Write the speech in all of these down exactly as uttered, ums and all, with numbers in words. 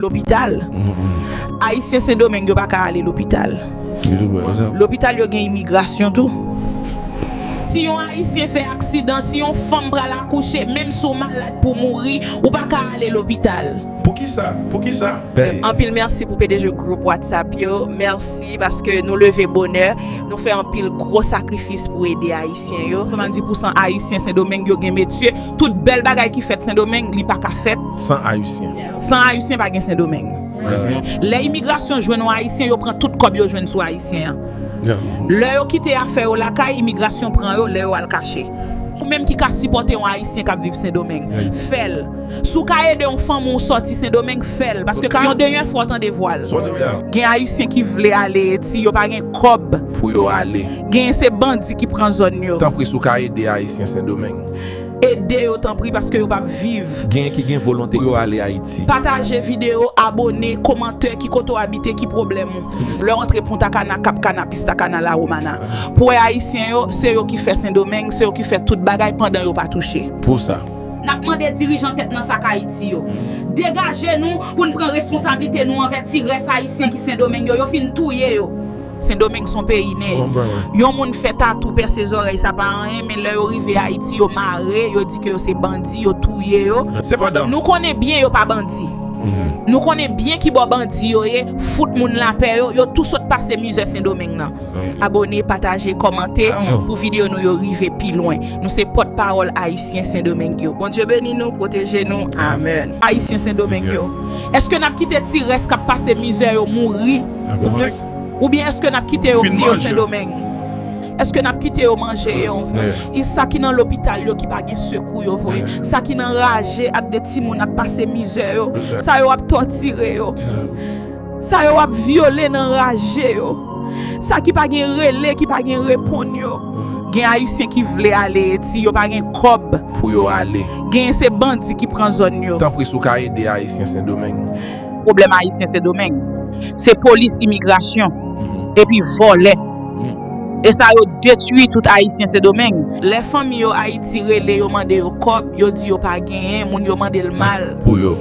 Lopital. Ayisyen Sendomeng yo pa ka ale lopital. Lopital yo gen imigrasyon tou. Si yon Ayisyen fè aksidan, si yon fanm pral akouche, menm si w malad pou mouri, ou pa ka ale lopital. Poukisa? Poukisa? Anpil mèsi pou P D G gwoup WhatsApp yo. Mèsi paske nou leve bonè. Nou fè anpil gwo sakrifis pou ede Ayisyen yo. Swasanndis pousan Ayisyen Sendomeng yo gen metye. Tout bèl bagay ki fèt Sendomeng, li pa ka fèt san Ayisyen. San Ayisyen pa gen Sendomeng. Lè imigrasyon jwenn yon Ayisyen, yo pran tout kòb yo jwenn sou Ayisyen an. Lè yo kite afè yo lakay, imigrasyon pran yo, lè yo al kache. Ou menm ki ka sipòte yon Ayisyen k ap viv Sendomeng, fè l. Si w ka ede yon fanmi w sòti Sendomeng, fè l. Paske yon dènyè fwa w tande vwa l. Gen Ayisyen ki vle ale Ayiti, yo pa gen kòb pou yo ale. Genyen se bandi ki pran zòn yo. Tanpri, si w ka ede Ayisyen Sendomeng, ede yo tanpri, paske yo p ap viv. Genyen ki gen volonte pou yo ale Ayiti. Pataje videyo, abone, kòmante, ki kote w abite, ki pwoblèm ou. Lè w antre Punta Cana, Cap Cana, Pista Cana, La Romana. Pou wè Ayisyen yo, se yo ki fè Sendomeng, se yo ki fè tout bagay pandan yo pa touche. Pou sa. N ap mande dirijan tèt nan sak Ayiti yo, degaje nou pou n pran responsablite nou anvè ti rès Ayisyen ki Sendomeng yo, yo fin touye yo. Sendomeng se yon peyi nèg. Yon moun fè tatou, pèse zòrèy, sa pa anyen, men lè yo rive Ayiti, yo mare, yo di ke yo se bandi, yo touye yo. Sepandan, nou konnen byen yo pa bandi. Nou konnen byen ki bò bandi yo ye, fout moun lapè yo, yo tou sot pase mizè Sendomeng nan. Abone, pataje, kòmante pou videyo nou yo rive pi lwen. Nou se pòtpawòl Ayisyen Sendomeng yo. Bondye beni nou, pwoteje nou. Amèn. Ayisyen Sendomeng yo, èske n ap kite ti rès k ap pase mizè yo mouri? Oubyen, oubyen èske n ap kite yo kriye yo Sendomeng? Èske n ap kite yo manje yo? E sa ki nan lopital yo ki pa gen sekou yo vre? Sa ki nan raje ak de timoun ap pase mizè yo? Sa yo ap tòtire yo? Sa yo ap vyole nan raje yo? Sa ki pa gen rele, ki pa gen reponn yo? Gen Ayisyen ki vle ale Ayiti, yo pa gen kòb pou yo ale. Genyen se bandi ki pran zòn yo. Tanpri, si w ka ede Ayisyen Sendomeng. Pwoblèm Ayisyen Sendomeng, se polis, imigrasyon, epi vòlè. E sa yo detwi tout Ayisyen Sendomeng. Lè fanmi yo Ayiti rele yo, mande yo kòb, yo di yo pa genyen, moun yo mande l mal. Pou yo.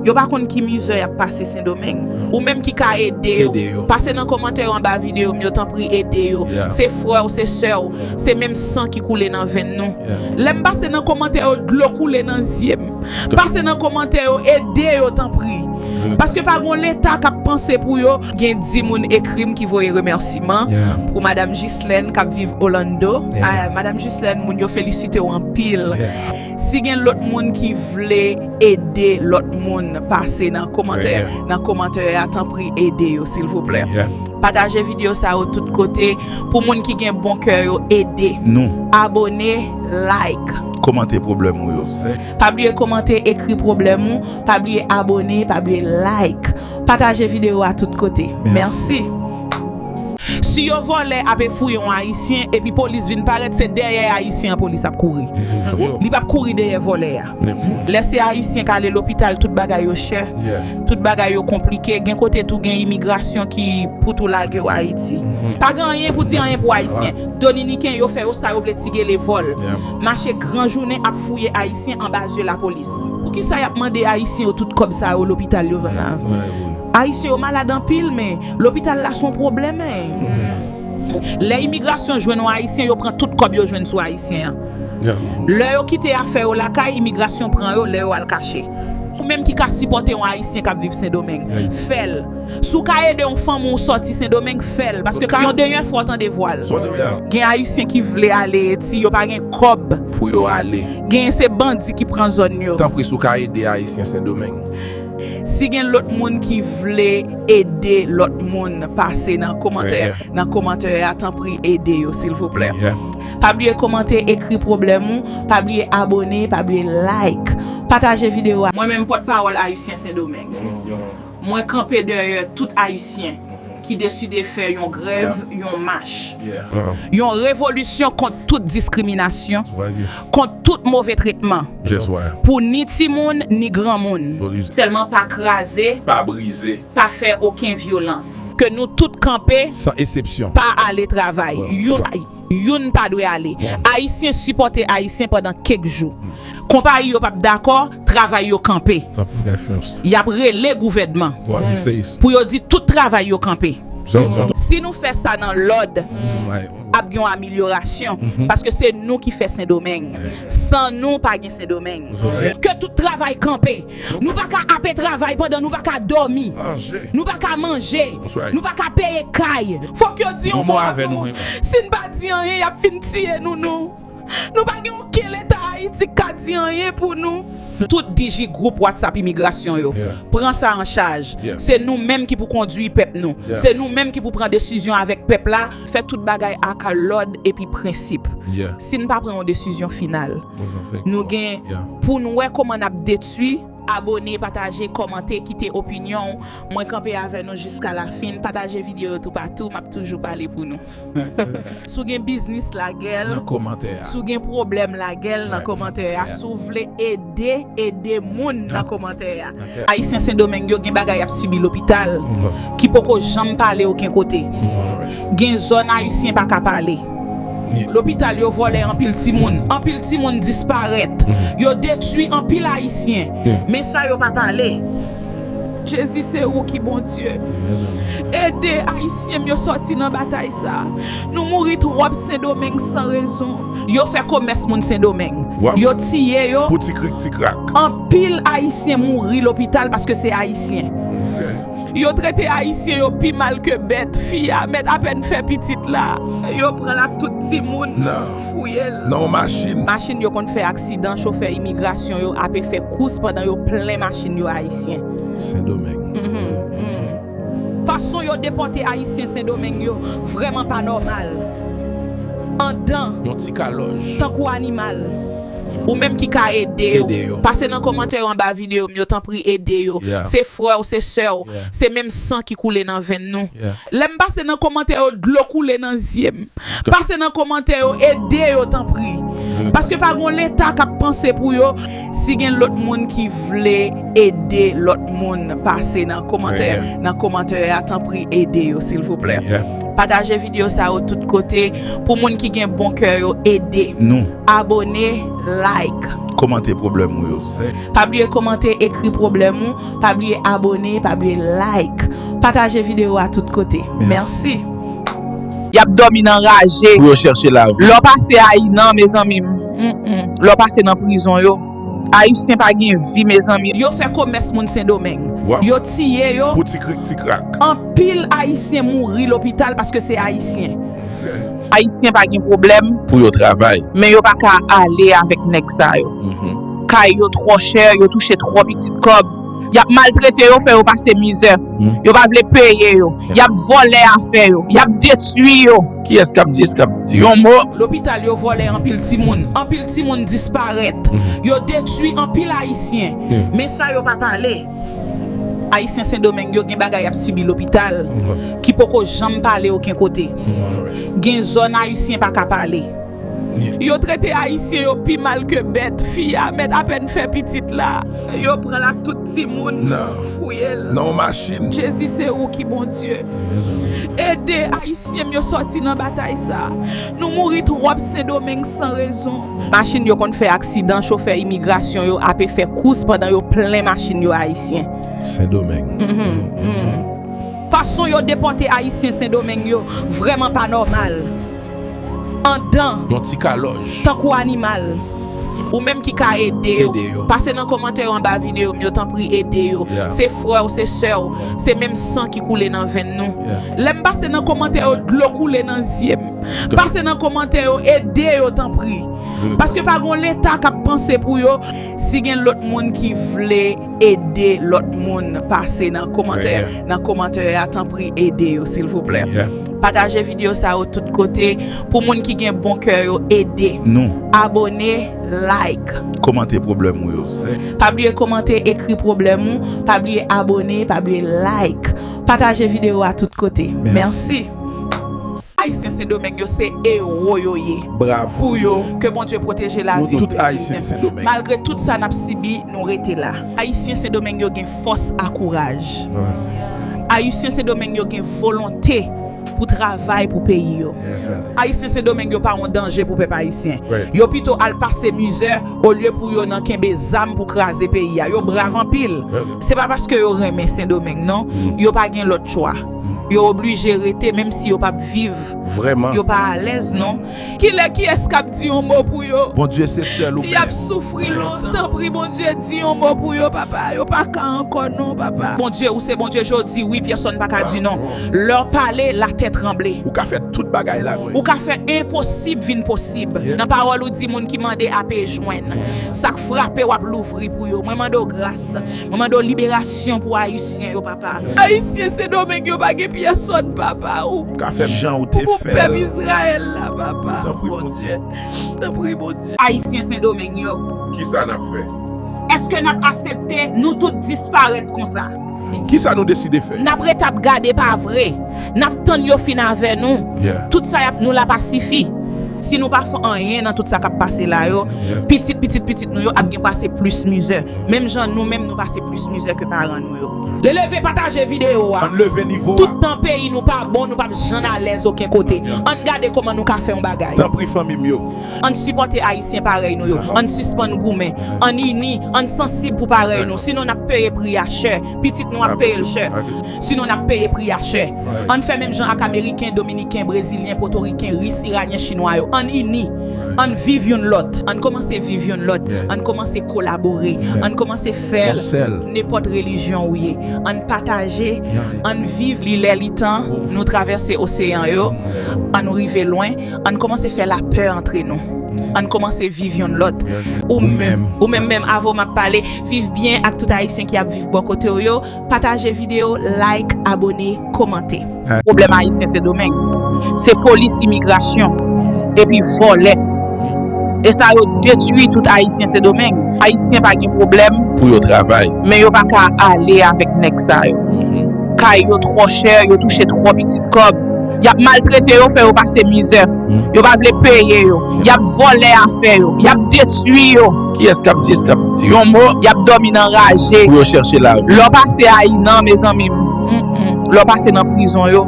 Yo pa konn ki mizè y ap pase Sendomeng. Ou menm ki ka ede yo, pase nan kòmantè yo anba videyo m yo, tanpri ede yo. Se frè w, se sè w, se menm san ki koule nan venn nou. Lè m pase nan kòmantè yo, dlo koule nan zye m. Pase nan kòmantè yo, ede yo, tanpri. Paske pa gon Leta k ap panse pou yo. Gen dis moun ekri m ki voye remèsiman pou Madanm Ghislaine k ap viv Orlando. Ah, Madanm Ghislaine, moun yo felisite w anpil. Si gen lòt moun ki vle ede lòt moun, pase nan kòmantè, nan kòmantè a, tanpri ede yo, silvouplè. Pataje videyo sa yo tout kote pou moun ki gen bon kè yo ede. Nou. Abone, like. Kòmante pwoblèm ou yo. Pa bliye kòmante, ekri pwoblèm ou. Pa bliye abone, pa bliye like. Pataje videyo a tout kote. Mèsi. Si yo vòlè ape fouye yon Ayisyen, epi polis vin parèt, se dèyè Ayisyen an polis ap kouri. Li p ap kouri dèyè vòlè a. Lè se Ayisyen k ale lopital, tout bagay yo chè. Tout bagay yo konplike. Gen kote tou gen imigrasyon ki pou tou lage w Ayiti. Pa gen anyen pou di anyen pou Ayisyen. Dominiken, yo fè yo sa yo vle, ti gele vòl. Mache gran jounen ap fouye Ayisyen anba zye lapolis. Poukisa y ap mande Ayisyen yo tout kòb sa yo lopital yo vann la? Ayisyen yo malad anpil, men lopital la se yon pwoblèm, men. Lè imigrasyon jwenn yon Ayisyen, yo pran tout kòb yo jwenn sou Ayisyen an. Lè yo kite afè yo lakay, imigrasyon pran yo, lè yo al kache. Ou menm ki ka sipòte yon Ayisyen k ap viv Sendomeng, fè l. Si w ka ede yon fanmi w sòti Sendomeng, fè l. Paske yon dènyè fwa w tande vwa l. Gen Ayisyen ki vle ale Ayiti, yo pa gen kòb pou yo ale. Genyen se bandi ki pran zòn yo. Tanpri, si w ka ede Ayisyen Sendomeng. Si gen lòt moun ki vle ede lòt moun, pase nan kòmantè, nan kòmantè a, tanpri ede yo, silvouplè. Pa bliye kòmante, ekri pwoblèm ou, pa bliye abone, pa bliye like. Pataje videyo a. Mwen menm pòtpawòl Ayisyen Sendomeng. Mwen kanpe dèyè tout Ayisyen ki deside fè yon grèv, yon mach, yon revolisyon kont tout diskriminasyon, kont tout move tretman, pou ni timoun, ni granmoun. Sèlman pa kraze, pa brize, pa fè okenn vyolans. Ke nou tout kanpe, san eksepsyon, pa ale travay. Youn Youn pa dwe ale. Ayisyen sipòte Ayisyen pandan kèk jou. Konpayi yo p ap dakò, travay yo kanpe. Y ap rele gouvènman pou yo di tout travay yo kanpe. Si nou fè sa nan lòd, ap gen yon amelyorasyon. Paske se nou ki fè Sendomeng. San nou, pa gen Sendomeng. Ke tout travay kanpe. Nou pa ka ape travay pandan nou pa ka dòmi. Nou pa ka manje. Nou pa ka peye kay. Fòk yo di yon mo avè nou. Si n pa di anyen, y ap fin tiye nou, nou. Nou pa gen okenn Leta Ayiti k ka di anyen pou nou. Tout D G gwoup WhatsApp imigrasyon yo, pran sa an chaj. Se nou menm ki pou kondui pèp nou. Se nou menm ki pou pran desizyon avèk pèp la. Fè tout bagay ak lòd epi prensip. Si n pa pran yon desizyon final, nou gen pou n wè kòman n ap detwi. Abone, pataje, kòmante, kite opinyon w. Mwen kanpe avè nou jiska la fin. Pataje videyo yo toupatou, m ap toujou pale pou nou. Si w gen biznis, lage l. Si w gen pwoblèm, lage l nan kòmantè a. Si w vle ede, ede moun nan kòmantè a. Ayisyen Sendomeng yo gen bagay y ap sibi lopital ki poko janm pale okenn kote. Gen zòn Ayisyen pa ka pale. Lopital yo vòlè anpil timoun. Anpil timoun disparèt. Yo detwi anpil Ayisyen. Men sa yo pa pale. Jezi, se ou ki Bondye. Ede Ayisyen m yo sòti nan batay sa. Nou mouri twòp Sendomeng san rezon. Yo fè komès moun Sendomeng. Yo tiye yo. Pou ti krik, ti krak. Anpil Ayisyen mouri lopital paske se Ayisyen. Yo trete Ayisyen yo pi mal ke bèt. Fi a mèt apèn fè pitit la. Yo pran l ak tout timoun. Fouye l. Nan yon machin. Machin yo konn fè aksidan, chofè imigrasyon yo ape fè kous pandan yo plen machin yo Ayisyen. Sendomeng. Fason yo depòte Ayisyen Sendomeng yo vrèman pa nòmal. Andan. Yon ti kalòj. Tankou animal. Ou menm ki ka ede yo. Pase nan kòmantè yo anba videyo m yo, tanpri ede yo. Se frè w, se sè w, se menm san ki koule nan venn nou. Lè m pase nan kòmantè yo, dlo koule nan zye m. Pase nan kòmantè yo, ede yo, tanpri. Paske pa gon Leta k ap panse pou yo. Si gen lòt moun ki vle ede lòt moun, pase nan kòmantè, nan kòmantè a, tanpri, ede yo, silvouplè. Pataje videyo sa yo tout kote pou moun ki gen bon kè yo ede. Nou. Abone, like. Kòmante pwoblèm ou yo. Pa bliye kòmante, ekri pwoblèm ou. Pa bliye abone, pa bliye like. Pataje videyo a tout kote. Mèsi. Y ap dòmi nan raje. Pou yo chèche lavi. Lè w pase Ayinan, mezanmi m. Mm, mm. Lè w pase nan prizon yo. Ayisyen pa gen vi, mezanmi. Yo fè komès moun Sendomeng. Yo tiye yo. Pou ti krik, ti krak. Anpil Ayisyen mouri lopital paske se Ayisyen. Ayisyen pa gen pwoblèm. Pou yo travay. Men yo pa ka ale avèk nèg sa yo. Kay yo twò chè, yo touche twò pitit kòb. Y ap maltrete yo, fè yo pase mizè. Yo pa vle peye yo. Y ap vòlè afè yo. Y ap detwi yo. Kiyès k ap di, k ap di yon mo? Lopital yo vòlè anpil timoun. Anpil timoun disparèt. Yo detwi anpil Ayisyen. Men sa yo pa pale. Ayisyen Sendomeng yo gen bagay y ap sibi lopital ki poko janm pale okenn kote. Gen zòn Ayisyen pa ka pale. Yo trete Ayisyen yo pi mal ke bèt. Fi a mèt apèn fè pitit la. Yo pran l ak tout timoun. Fouye l. Nan yon machin. Jezi, se ou ki Bondye. Ede Ayisyen m yo sòti nan batay sa. Nou mouri twòp Sendomeng san rezon. Machin yo konn fè aksidan, chofè imigrasyon yo ape fè kous pandan yo plen machin yo Ayisyen. Sendomeng. Fason yo depòte Ayisyen Sendomeng yo vrèman pa nòmal. Andan. Yon ti kalòj. Tankou animal. Ou menm ki ka ede yo. Pase nan kòmantè yo anba videyo m yo, tanpri ede yo. Se frè w, se sè w, se menm san ki koule nan venn nou. Lè m pase nan kòmantè yo, dlo koule nan zye m. Pase nan kòmantè yo, ede yo, tanpri. Paske pa gon Leta k ap panse pou yo. Si gen lòt moun ki vle ede lòt moun, pase nan kòmantè, nan kòmantè a, tanpri ede yo, silvouplè. Pataje videyo sa yo tout kote pou moun ki gen bon kè yo ede. Nou. Abone, like. Kòmante pwoblèm ou yo. Pa bliye kòmante, ekri pwoblèm ou. Pa bliye abone, pa bliye like. Pataje videyo a tout kote. Mèsi. Ayisyen Sendomeng yo se ewo yo ye. Bravo. Pou yo, ke Bondye pwoteje lavi nou tout Ayisyen Sendomeng. Malgre tout sa n ap sibi, nou rete la. Ayisyen Sendomeng yo gen fòs ak kouraj. Ayisyen Sendomeng yo gen volonte pou travay pou peyi yo. Ayisyen Sendomeng yo pa yon danje pou pèp ayisyen. Yo pito al pase mizè olye pou yo nan kenbe zam pou kraze peyi a. Yo brav anpil. Se pa paske yo renmen Sendomeng, non. Yo pa gen lòt chwa. Yo oblije rete, menm si yo p ap viv. Yo pa alèz, non. Kilè, kiyès k ap di yon mo pou yo? Bondye, se sèl ou menm. Y ap soufri lontan. Tanpri, Bondye, di yon mo pou yo, papa. Yo pa ka ankò, non, papa. Bondye, ou se Bondye jodi, wi, pyèsonn pa ka di non. Lè w pale, latè tranble. Ou ka fè tout bagay la, Moyiz. Ou ka fè enposib vin posib. Nan pawòl ou di, moun ki mande ape jwenn. Sa k frape w ap louvri pou yo. Mwen mande w gras. Mwen mande w liberasyon pou Ayisyen yo, papa. Ayisyen Sendomeng yo pa gen pyèsonn, papa. Ou ka fè jan ou te fè. Pou pèp Izrayèl la, papa. Tanpri, Bondye. Tanpri, Bondye. Ayisyen Sendomeng yo. Kisa n ap fè? Èske n ap aksepte nou tout disparèt konsa? Kisa nou deside fè? N ap ret ap gade, pa vre. N ap tann yo fin avè nou. Tout sa y ap nou la pa sifi. Si nou pa fè anyen nan tout sa k ap pase la yo, pitit, pitit, pitit nou yo ap gen pase plis mizè. Menm jan nou menm nou pase plis mizè ke paran nou yo. Leleve, pataje videyo a. Ann leve nivo a. Tout tan peyi nou pa bon, nou p ap janm alèz okenn kote. Ann gade kòman nou ka fè yon bagay. Tanpri, fanmi m yo. Ann sipòte Ayisyen parèy nou yo. Ann sispann goumen. Ann ini. Ann sansib pou parèy nou. Sinon, n ap peye pri a chè. Pitit nou ap peye l chè. Sinon, n ap peye pri a chè. Ann fè menm jan ak Ameriken, Dominiken, Brezilyen, Potoriken, Ris, Iranyen, Chinwa yo. Ann ini. Ann viv youn lòt. Ann kòmanse viv youn lòt. Ann kòmanse kolabore. Ann kòmanse fè l nenpòt relijyon ou ye. Ann pataje. Ann viv li lè li tan. Nou travèse oseyan yo. Ann rive lwen. Ann kòmanse fè lapè antre nou. Ann kòmanse viv youn lòt. Ou menm, ou menm menm, avan m ap pale, viv byen ak tout Ayisyen ki ap viv bò kote w yo. Pataje videyo, like, abone, kòmante. Pwoblèm Ayisyen Sendomeng, se polis, imigrasyon, epi vòlè. E sa yo detwi tout Ayisyen Sendomeng. Ayisyen pa gen pwoblèm. Pou yo travay. Men yo pa ka ale avèk nèg sa yo. Kay yo twò chè, yo touche twò pitit kòb. Y ap maltrete yo, fè yo pase mizè. Yo pa vle peye yo. Y ap vòlè afè yo. Y ap detwi yo. Kiyès k ap di, k ap di yon mo? Y ap dòmi nan raje. Pou yo chèche lavi. Lè w pase a inan, mezanmi m. Mm, mm. Lè w pase nan prizon yo.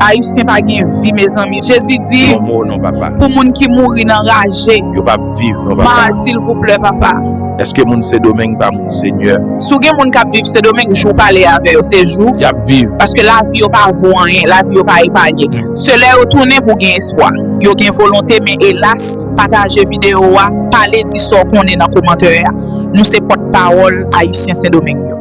Ayisyen pa gen vi, mezanmi. Jezi di, yon mo non, papa, pou moun ki mouri nan raje. Yo p ap viv non, papa. Ma, silvouplè, papa. Èske moun Sendomeng pa moun Senyè? Si w gen moun k ap viv Sendomeng, jou w pale avè yo, se jou. Y ap viv. Paske lavi yo pa vo anyen, lavi yo pa epanye. Se lè yo tounen pou w gen espwa. Yo gen volonte, men elas, pataje videyo a, pale, di sa w konnen nan kòmantè a. Nou se pòtpawòl Ayisyen Sendomeng yo.